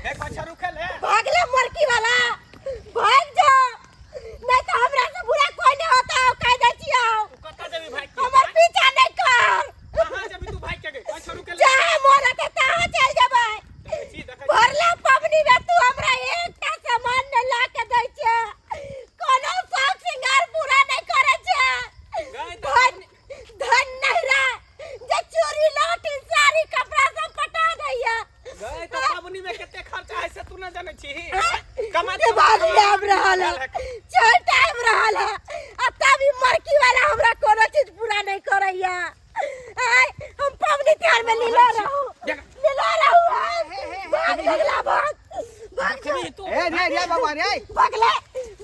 हे पाछा रुकल है। भागले मरकी वाला, भाग जा, नहीं तो हमरा से बुरा कोई नहीं होता हो, कह दे छियो। तू कत्ता जेबी भाग के? हमर पीछा नहीं कर। कहाँ जेबी तू भाग के गे? पाछा रुकल है। जहाँ मोर होते तहाँ चल जेबै। देखै छी, देखै छी। भरला पबनी में तू हमरा एकटा सामान नहीं ला के दै छै, कोनो शौक श्रृंगार पूरा नहीं करे छै। गए तऽ धन धन नहीं रहा जे चूड़ी लौटी साड़ी कपड़ा सब पटा दैया। गए तऽ पबनी में कते खर्चा है से तू न जानै छी। कमा दिवाली आबि रहल है, छठ आबि रहल है, आ तब ई मरकी वाला हमरा कोनो चीज पूरा नहीं करैया। आय हम पबनी त्योहार में लीला रहू, लीला रहू। भाग भागला, भाग भाग जा। देखबी तू। ए रे रे बाबा रे। भागले,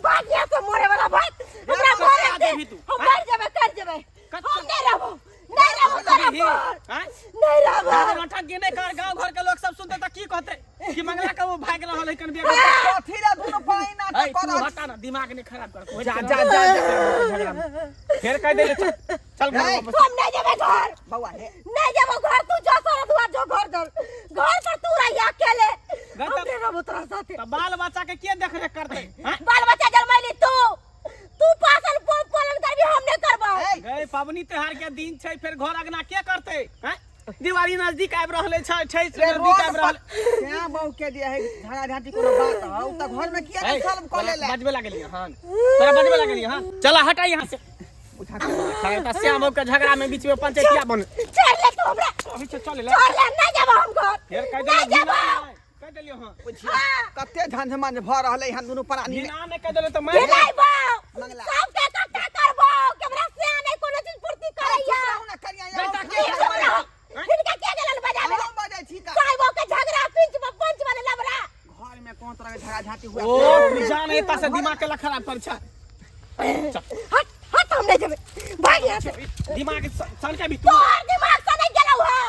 भाग यहाँ से मरे वाला भाग। हमरा मरे दे, देबही तू। हम मर जेबै, कर जेबै। हम नहीं रहबो, नहीं रहबो तोरा पर। आँय? नहीं रहबो। गाँव घंटा गेने कर, गाँव घर के लोग सब सुनते तऽ की कहते कि मंगला के वो भाग रहल है कन बिया। कथी रे दुनू पाई नाटक ऐ, तू कर? हटा ना, दिमाग नहीं खराब कर। जा जा जा जा। फिर कह दे, चल चल घर नहीं। वापस। हम नहीं जेबै घर। बौआ हे। नहीं जेबो घर, तू जो सारा दुआ जो घर दर घर पर तू रहिया अकेले। घर हम नहीं रहबो तोरा साथे। तऽ बाल बच्चा के के देख रेख करते? हाँ? बाल बच्चा जन्मैली तू, तू पासल पोलन करबी, हम नहीं करबो। ए, गए पबनी त्योहार के दिन छै, फिर घर अंगना के करते? हैं? दिवाली नजदीक आबि रहल छै, छै रे नजदीक रोड आबि पर रहल। श्याम बहू के जे है झगड़ा झांटी कोनो बात हौ त घर में किया ऐ, के सॉल्व क लेले? बजबे लागलियै हन, तोरा बजबे लागलियै हन। चल हटा यहाँ से। उठा के तऽ श्याम के झगड़ा में बीच में पंचायतिया बन। छोड़ ले तू हमरा। अभी से चल ले। छोड़ ले, नहीं जेबो हम घर। फिर कह नहीं देलियै जेबो। कह देलियै हन। बुझियौ कते झंझमन भ रहलै हन दुनू प्राणी में। बिना नहि कह देलियै तऽ मारि। भिनाइबो। मंगला। सबके इकट्ठा करबो कि हमरा से नहीं कोनो चीज पूर्ति करैया। चुप रहू ना करिया। बेटा, के के चुप रहो। हिनका के गेलन बजाबे? हम बजै छी का? साहिबो के झगड़ा पिंच में पंच वाले लबरा। घर में कोन तरह के झगड़ा झांटी हुआ? ओ तू जान एता से दिमाग के खराब कर छा। हट हट, हम नहीं जेबै, भाग यहाँ से। दिमाग सन के भी तू। तोहर दिमाग से नहीं गेलौ है,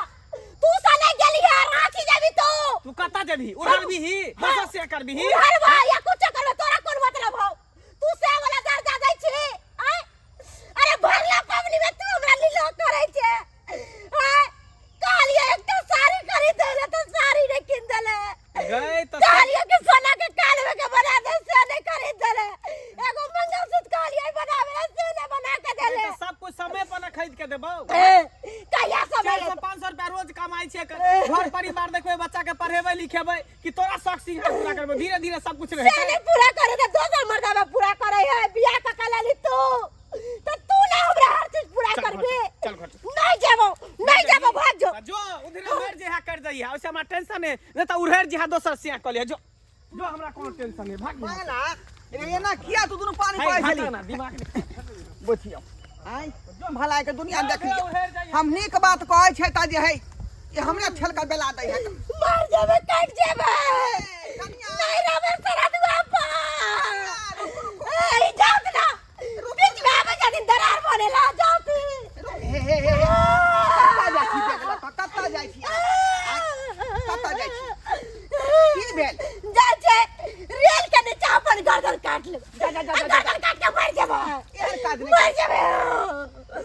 तू से नहीं गेली है, रांची जेबी तू। तू कत्ता जेबही? उड़ल बिही, दोसर से करबिही। उड़लबा या कुछ करबे, तोरा कोन मतलब हौ? तू से वाला दर्जा दै छी? आँय? अरे भरला पबनी में तू हमरा लीला करै छे। आँय? कहलियै एकटा साड़ी खरीद देले तऽ साड़ी नहीं किन देले। गए तऽ कहलियै कि सोना के कान में के बना दे, से नहीं खरीद देले। एगो मंगलसूत्र कहलियै बनावे ला, से नहीं बना के देले। तऽ सब कुछ समय पर ना खरीद के देबौ। ए, कहिया समय? 400 500 रुपया रोज कमाई छै, घर परिवार देखबै, बच्चा के पढ़ेबै लिखेबै कि तोरा शौक सिंगार पूरा करबै? धीरे धीरे सब कुछ से रहतै। नहीं पूरा करे तऽ दोसर मर्दाबा पूरा करे है। बियाह कऽ के लेली तू तऽ तू ना हमरा हर चीज पूरा चल घर करबी। चल, घर चल। नहीं जेबो, नहीं जेबो, भाग जो। जो उधरे मर जे है कर जाइए, ओइसे हमरा टेंशन है नहीं तऽ उड़ेर जे है दोसर सिया कऽ लिअ। जो जो, हमरा कोनो टेंशन नहीं, भाग यहाँ से। मंगला रे, एना किया तू दुनू पानी है, पड़ै हटा छली? ना दिमाग में। बुझियौ आँय भलाई के दुनिया देख लियौ। उड़ेर जाइए। हम नीक बात कहै छै तऽ जे है ये हमरे ठेल के बेला दै है। मर जेबे, कट जेबे, कनिया। नहीं रहबे सारा दुआ पर। ए, जाओ ना, बीच में आवे जदिन दरार बनेला, जाओ तू। हे हे हे हे, कत्ता जाइ छी बेगला? कत्ता जाइ छी? कत्ता जाइ छी? की भेल? जा छै रेल के नीचा अपन गर्दन काट लेबै। जा जा जा जा, जा। गर्दन काट के मर जेबै। एहन काज नहि। मर जेबै।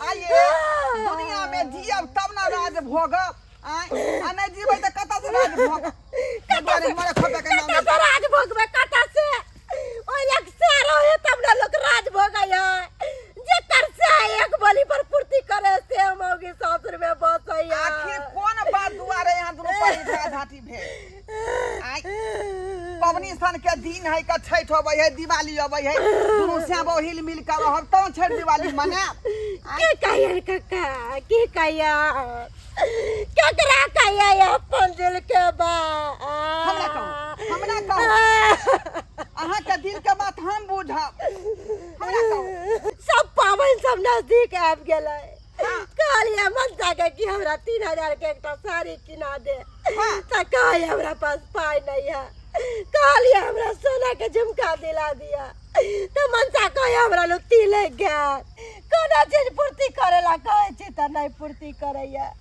आइए दुनिया में जियब तब ना राज भोगब। आँय, आ नहि जीबै तऽ कतऽ से राज भोगब? दुआरे मरे खपे के नाम। कतऽ से राज भोगबै? कतऽ से? ओहि लग से रहे तब ने लोक राज भोगै है। जेकर से एक बोली पर पूर्ति करे से मौगी सासुर में बसै है। आखिर कोन बात दुआरे यहाँ दुनू परी झाँटी भेल? आँय, पबनी सन के दिन है के छठि अबै है, दिवाली अबै है, दुनू श्याम हिल मिल के रहब तब छठि दिवाली मनायब। की कहियै काका, की कहियै, केकरा कहियै अपन दिल के बात? हमरा कहू, हमरा कहू, अहाँके दिल के बात हम बुझब, हमरा कहू। सब पाबनि सब नजदीक आबि गेलै। कहलियै मनसा के कि हमरा 3000 के एकटा साड़ी किना दे, तऽ कहै हमरा पास पाइ नहीं है। कहलियै हमरा सोना के झुमका दिला दिया, तऽ मनसा कहै हमरा लुत्ती लागि गेल। कोनो चीज पूर्ति करे ला कहै छी तऽ नहीं पूर्ति करैया।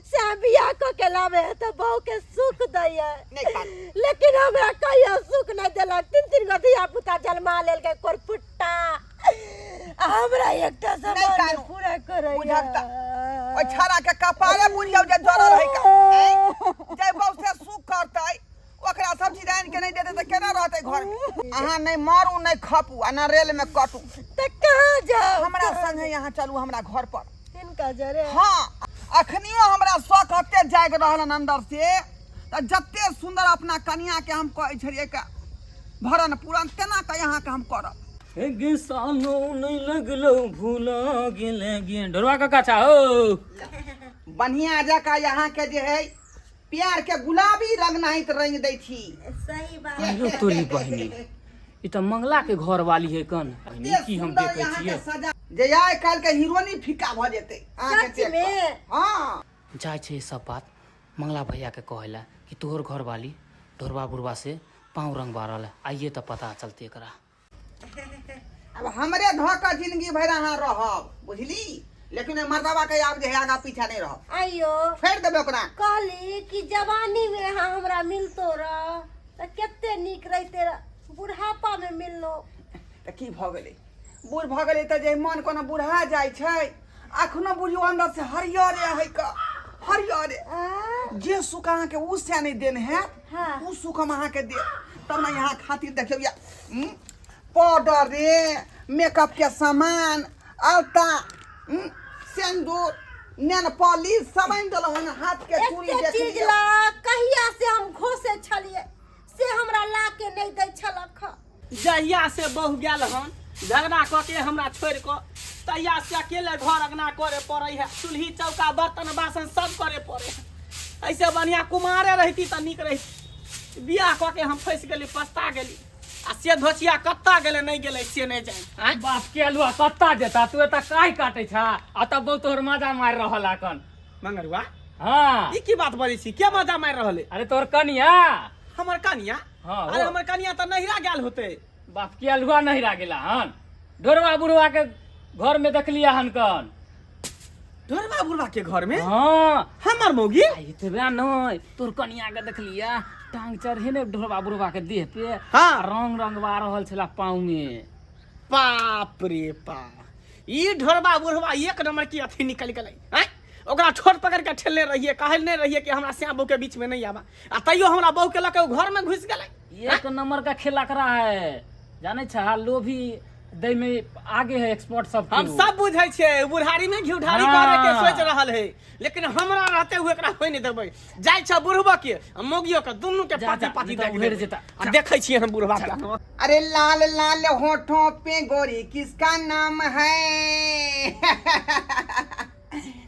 से बियाह कऽ के लाबे है तऽ बहू के सुख दैया, नहि कान। लेकिन हमरा कहियो सुख नहीं देलक। तीन तीन गो धिया पुता जन्मा लेलकै कोरफुट्टा, आ हमरा एकटा सामान कानू। पूरा करैया। बुझक तऽ ओहि छाड़ा के कपारे बुझियौ जे जरल है का। ऐं? जे बहू से सुख करतै ओकरा सब के नहीं देते तऽ केना रहतै घर में? अहाँ नहीं मारू नहीं खपू आ ना रेल में कटू। तऽ कहाँ जाउ? हमरा संगे यहाँ चलू हमरा घर पर। हिनका जरे? हाँ, अखनियो हमरा शौक एते जागि रहल हन अंदर से, तऽ जते सुंदर अपना कनिया के हम कहै छलियै के भरन पूरन तेना के यहाँ के हम करब। गे सालो नहीं लगलो भूला गेले गे ढोरवा काका छा हो। बढ़िया जकाँ यहाँ के जे है प्यार के गुलाबी रंग नाहित रंग दै छी। सही बात। अरे तोरी बहिनी, ई तऽ मंगला के घर वाली है कन। बहिनी की हम सुंदर देखै यहाँ के छियै सजा जे आइ काल्हि के हीरोनी फीका भऽ जेतै अहाँके सच देख कऽ। में? हाँ। जाइ छै सब बात मंगला भैया के कहै लए कि तोहर घर वाली ढोरबा बुढ़बा से पाँव रंगवा रहल है, आइए तऽ पता चलतै एकरा। अब हमरे धऽ कऽ जिंदगी भरि अहाँ रहब बुझली, लेकिन ओहि मर्दबा के आब जे है आगा पीछा नहीं रहब। आइयो छोड़ि देबै ओकरा। कहली कि जवानी में अहाँ हमरा मिलतो रह तऽ कते नीक रहिते रह, बुढ़ापा में मिललो। तऽ की भऽ गेलै, बूढ़ भऽ गेलै तऽ जे मन कोनो बुढ़ा जाइ छै, अखनो बुझियौ अंदर से हरियरे है क हरियरे। आ? जे सुख अहाँके उ से नहीं देन हैत, हाँ। उ सुख हम अहाँके देब तब ने। यहाँ खातिर देखियौ या पाउडर रे, मेकअप के सामान, अलता, सिंदूर, नेल पॉलिश सब आनि देलहुँ हन, हाथ के चूड़ी। एते देख चीज लियौ। ला कहिया से हम घोसे छलियै से हमरा ला के नहीं दै छलक हँ। जहिया से बहु गेल हन झगड़ा कऽ के हमरा छोड़ि कऽ, तहिया से अकेले घर अंगना करे पड़ै है, चूल्ही चौका बर्तन बासन सब करे पड़े है। ऐसे बढ़िया कुमारे रहती तऽ नीक रहिती। बियाह कऽ के हम फँसि गेली, पछता गेली। आ से धोचिया कत्ता गेलै नहि गेलै से नहि जानि। आँय? बाप के अलुआ कत्ता जेता, तू एतऽ काहे काटै छा आ तब बहु तोहर मजा मारि रहल अखन। मंगरुआ? हाँ। ई की बात बजै छी, के मजा मारि रहल है? अरे तोहर कनिया। हमर कनिया? हाँ, अरे हो। हमर कनिया तऽ नहिरा गेल होते। बाप के अलुआ नहिरा गेला हन, ढोरवा बुढ़वा के घर में देखलिया हन कन। ढोरवा बुढ़वा के घर में? हाँ। हमर मौगी? आ एतबे नहीं, तोर कनिया के देखलिया टांग चढ़े ने ढोरवा बुढ़वा के देह पे। हाँ। आ रंग रंगवा रहल छला पाँव में। बाप रे बाप, ई ढोरबा बुढ़वा एक नंबर की अथी निकल गेलै। आँय, ओकरा ठोर पकड़ के ठेलने रहिए, कहल नहीं रहिए कि हमरा श्याम बहू के बीच में नहीं आवा, आ तैयो हमरा बहू के लके घर में घुस गेलै। एक नंबर का खेला करा है, जाने छा लोभी दै में आगे है एक्सपर्ट सब। हम सब बुझै छियै बुढ़ारी में घी ढारी हाँ। करे के सोच रहल है, लेकिन हमरा रहते हुए एकरा होय नहीं देबै। जाइ छ बुढ़बा के आ मौगियो के दुनू के जा, पाती जा, पाती नहीं तो दे उधेड़ जेता। आ देखै छियै हम बुढ़बा के। अरे लाल लाल होठों पे गोरी किसका नाम है,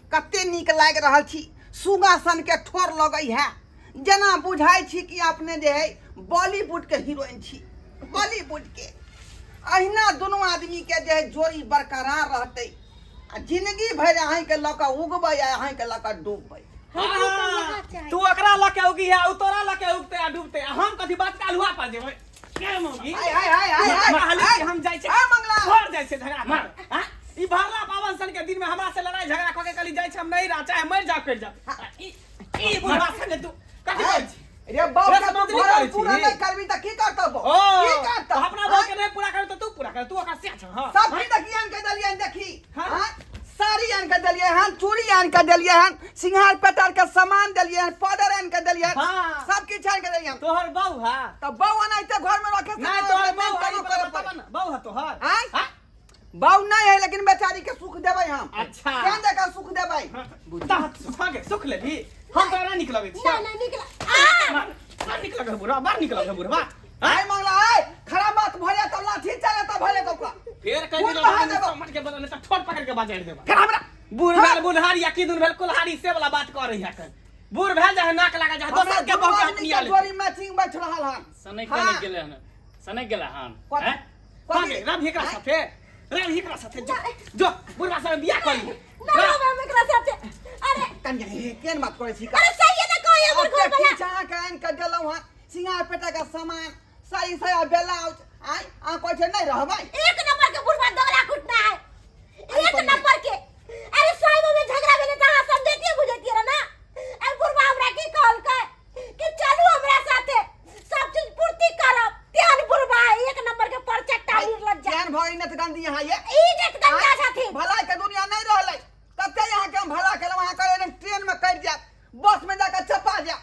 कते नीक लागि रहल छी। सुगा सन के ठोर लगै है, जेना बुझाइ छी कि अपने जे है बॉलीवुड के हीरोइन छी, बॉलीवुड के। अहिना दुनू आदमी के जे है जोड़ी बरकरार रहतै आ जिंदगी भरि अहींके लऽ कऽ उगबै आ अहींके लऽ कऽ डूबबै। हमरो तऽ इएह चाही। तू ओकरा लऽ के उगी है, उ तोरा लऽ के उगतै आ डूबतै, आ हम कथी बचका लुआ पर जेबै? के मौगी? हाय हाय हाय हाय हाय। कहली कि हम जाइ छै हाय मंगला। घर जाइ छै झगड़ा करे। आँय? ई भरला पावन सन के दिन में हमरा से लड़ाई झगड़ा कऽ के कहली जाइ छै हम नहीं रह, चाहे मरि जाओ करि जाओ। ई ई बुढ़वा संगे तू कथी करै छी? रे बाप रे के तू समझली भरल करै छी। पूरा नहीं करबी तऽ की करतौ बौ? ओ की करतौ? तऽ अपना बहू के नहीं पूरा कर तऽ तू पूरा कर, तू ओकरा से छ। हां सब चीज देखी आन के देलियै देखी। हाँ। हाँ? साड़ी आन के देलियै हन, चूड़ी आन के देलियै हन, सिंगार पेटार के सामान देलियै हन, पाउडर आन के देलियै हन, हाँ। सब किछु आन के देलियै हन। तोहर बहू है तऽ बहू एनाहिते घर में रखे से नहीं तोहर बहू है, केना ई करऽ बताबऽ पड़ै? ने, बहू है तोहर? आँय? हाँ? बहू नहीं है, लेकिन बेचारी के सुख देबै हम। अच्छा। केहन जकाँ सुख देबै? तह सुखा के सुख लेबी? हम तोरा नीक लगै छी? ना ना निकला आ। बड़ नीक लगै बुढ़वा, बड़ नीक लगै बुढ़वा। आय मंगला आय, खराब बात भऽ जाय तब लाठी चले तब भऽ जाय ओकरा। फेर कहि खून दिलौ बहा देबौ। मट के बदल तऽ ठोर पकड़ के बाजारि देबा। फेर हमरा बूढ़ भेल बुढ़हारी या की दुन भेल कुल्हारी से वाला बात कर रही है कन। बूढ़ भेल जाए नाक लगा जाए हमरा दोसर के दुनू बहू के आदमी अपनी के आले जोड़ी मैचिंग बैठ रहल हन। सनक हाँ। सनक गेलै हन, सनक गेला हन। कथी? हैं? कथी? हाँ रवि एकरा साथे, रवि एकरा साथे जो जो बुढ़वा संग बियाह करी। ना रहबै हम एकरा साथे। अरे कनिया हे केहन बात करै छी? अरे सही है ना कहै हमर घर ओते वाला। किछु अहाँके आनि कऽ देलहुँ हँ, सिंगार पेटा के सामान, साड़ी साया ब्लाउज, आँय अहाँ कहै छियै नहि रहबै? एक नंबर के बुढ़वा दौरा कुटना है, एक कनिया। नंबर के। अरे साहिब में झगड़ा भेलै तऽ अहाँ समझैतियै बुझैतियै रह ना। अरे बुढ़वा हमरा की कहलकै कि चलू हमरा साथे सब चीज पूर्ति करब। तेहन बुढ़वा है, एक नंबर के परचट्टा निर्लज्जा। केहन भऽ गेलै गंदी अहाँ ये? ई नेत गंदा छथिन। भलाई के दुनिया नहीं रहलै। कते अहाँके हम भला केलहुँ, अहाँ कहै ट्रेन में कटि जायत, बस में जाकऽ चपा जायत।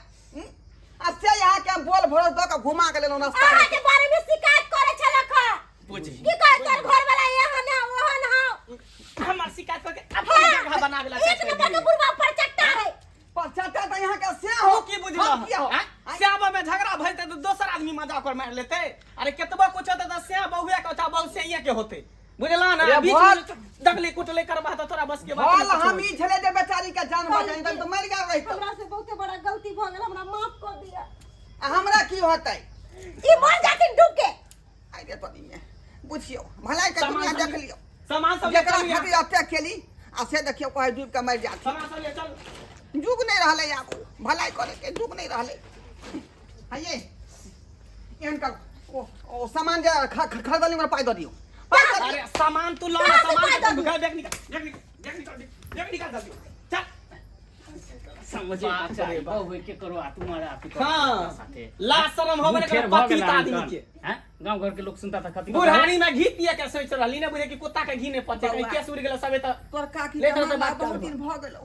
आ से अहाँके हम बोल भरोस दऽ धऽ के घुमा के लेलहुँ रास्ता अहाँ के बारे में शिकायत करे छलक हँ बुझी की कहे तोर घर वाला एहन है ओहन है हमर शिकायत करके अपन जगह बना गेला एक नंबर के बुढ़वा पर चट्टा है पर चाचा तऽ यहाँ के से हो हो की बुझल हम किया हो आँय? श्यामा में झगड़ा भइते तऽ दोसर आदमी मजा ओकर मारि लेतै। अरे केतबो कुछ होतै तऽ श्याम बहुए के होतै, बहु सैये के होतै, बुझला ना? रे बीच भल- में दगली कुटले करबा तऽ तोरा बस के बात भल नहि कुछो हम ई छलै जे बेचारी के जान बचाई तब तऽ मरि गेल रहितौ। हमरा से बहुते बड़ा गलती भ गेल, हमरा माफ कर दिया। आ हमरा की होतै? ई मर जाथिन डूब के। आइ रे तोरी में बुझियौ भलाई के सामान दुनिया सब देख लियौ। सामान सब जकरा ले चल। खातिर एते केली आ से देखियौ कहै डूबि के मरि जाथिन। सामान सब ले चल। जुग नहि रहलै आब, भलाई करे के जुग नहि रहलै। हये एहन कर ओ सामान जे खरीदली ओकरा पाइ दऽ दियौ, पाइ दऽ दियौ। अरे सामान तू लो ना। कहाँ से सामान पाइ दऽ तू दियौ? घर देख निकाल, देख निकाल, देख निकाल, देख निकाल जल्दी चल। समझे बाप के चाही रे बाप। बहु के करो आ तुम्हारा आ तू करो हाँ। साथे ला शरम हो बने ठेर भऽ पतित गेल आदमी अहाँके। के। हैं? गाँव घर के लोग सुनता तऽ कथी बुढ़ानी में घी पिए के सोच रहली ने, बुझे कि कुत्ता के घी नहीं पचे। बौआ। केस उड़ गेल सबे तऽ तोर काकी ले के चल तऽ मामला बात बहुत करबो। दिन भऽ गेलौ।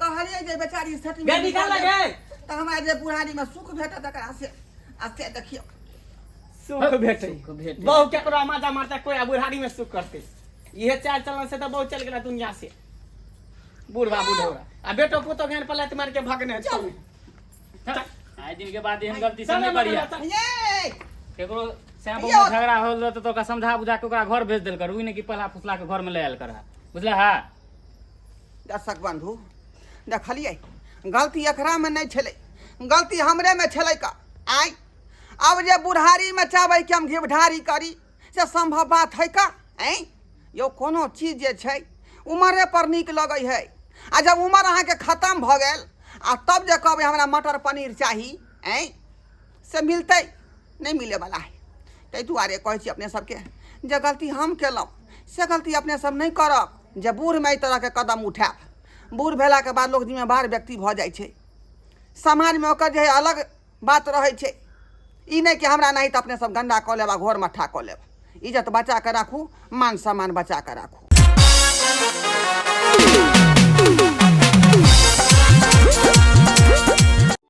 कहलियै जे बेचारी सेटिंग गे निकाल लगे। तऽ हमरा जे बुढ़ारी में सुख भेटत एकरा से, आ से देखियौ सुख भेटै। सुख भेटै। बहु केकरो माजा मारता कोई आ बुढ़ारी में सुख करते? इहे चाल चलन से तऽ बहु चल गेला दुनिया से। बूढ़वा बुढ़ौरा आ बेटो पुतो घेर पलट मार के भगने चल। आइ दिन के बाद एहन गलती से चल नहीं करिया। चल। ये केकरो श्याम यौ। में झगड़ा होल रहत तऽ ओकरा समझा बुझा के ओकरा घर भेज देल कर, ई नहि कि पला फुसला के घर में ले आयल कर, बुझला? हा। दर्शक बंधु, देखलियै गलती एकरा में नहीं छलै, गलती हमरे में छलै का। आइ अब जे बुढ़ारी में चाहबै कि हम घिवढारी करी से संभव बात है का? ऐं यौ, कोनो चीज जे छै उमरे पर नीक लगै है, आ जब उमर अहाँके खतम भऽ गेल आ तब जे कहबै हमरा मटर पनीर चाही, ऐं से मिलतै नहि, मिलैवला है। ताहि दुआरे कहै छी अपने सबके जे गलती हम केलहुँ से गलती अपने सब नहि करब जे बूढ़मे एहि तरहके कदम उठायब। बूढ़ भेलाके बाद लोक जिम्मेवार व्यक्ति भऽ जाइ छै, समाजमे ओकर जे है अलग बात रहै छै। ई नहि कि हमरा नहि तऽ अपने सब गन्दा कऽ लेब आ घोर मट्ठा कऽ लेब। इज्जत बचा कऽ राखू, मान सम्मान बचा कऽ राखू।